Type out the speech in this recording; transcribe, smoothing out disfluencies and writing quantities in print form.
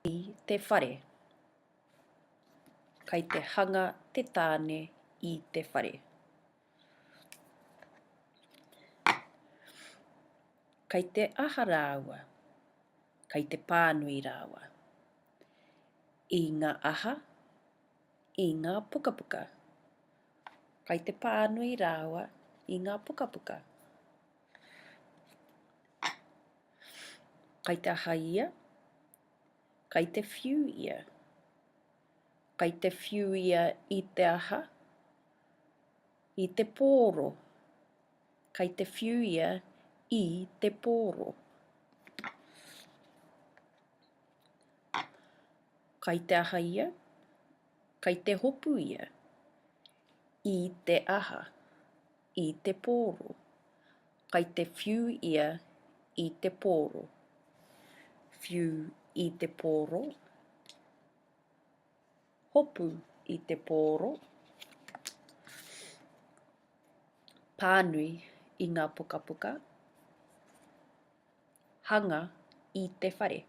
I te whare. Kai te hanga te tāne i te whare. Kai te aha rāua? Kai te pānui rāua. I ngā aha? I ngā pukapuka. Kai te pānui rāua i ngā pukapuka. Kai te aha ia? Kai te whiu ia. Kai te whiu ia i te aha? I te pōro. Kai te whiu ia i te pōro. Kai te aha ia? Kai te hopu ia. I te aha? I te pōro. Kai te whiu ia i te pōro. Whiu i te pōro. Hopu i te pōro. Pānui i ngā pukapuka. Hanga i te whare.